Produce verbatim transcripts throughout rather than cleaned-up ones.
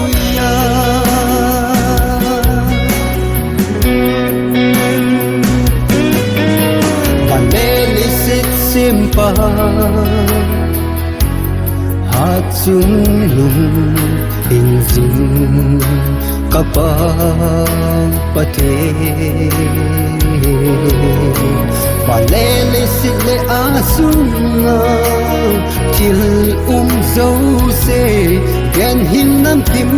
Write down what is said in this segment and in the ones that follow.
Hallelujah. Vanle leiset sempa, hatchungnung hingjing kapa Pathen. Vanle leiset le asunga thil um jouse genthei namkim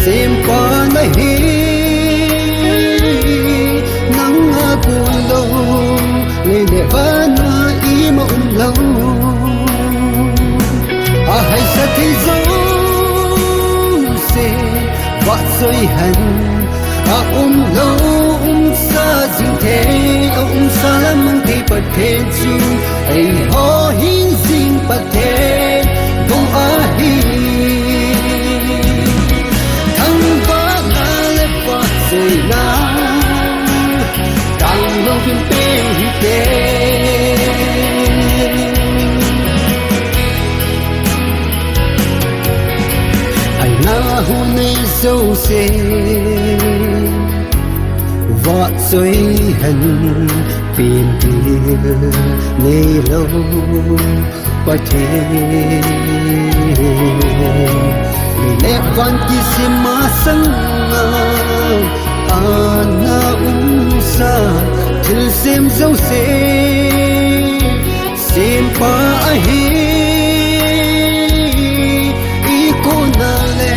sempa nahi. Nanga gonlou lei le vana ima umlou. Ahaisa thei jouse vahchoi hen. Aumlou umsa jing thei, aumsa lamang thei Pathen chu eiho hingjing Pathen bou ahi. Thangvahna le vahchoina tanglouvin peng hite. Aina hu nei jouse vahchoi hen, pentil neilou Pathen. Lei le van kisim masanga ana umsa thilsem jouse sempa ahi. Ikona le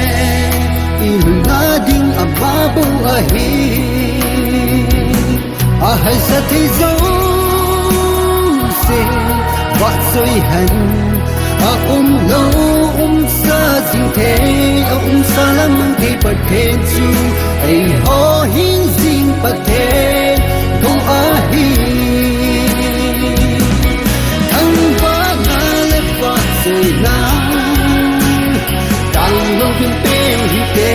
ilungna ding ama bou ahi. Ahaisa thei jouse vahchoi hen. Aumlou umsa jing thei, aumsa lamang thei Pathen chu eiho hingjing Pathen bou ahi. Thangvahna le vahchoina tanglouvin peng hite.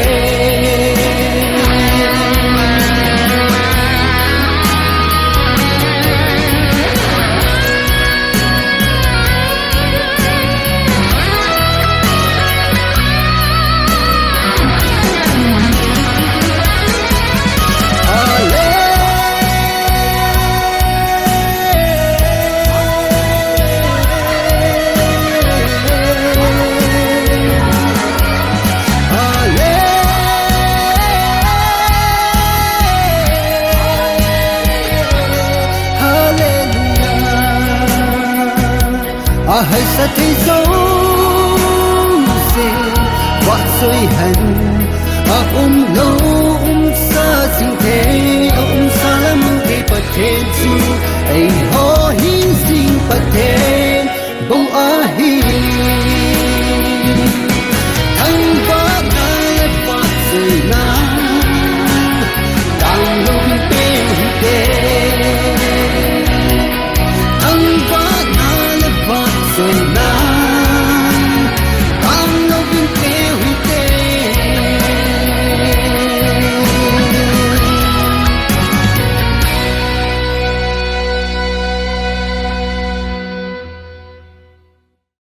Hallelujah. Ahaisa thei jouse vahchoi hen. Aumlou umsa jing thei, aumsa lamang thei Pathen chu ei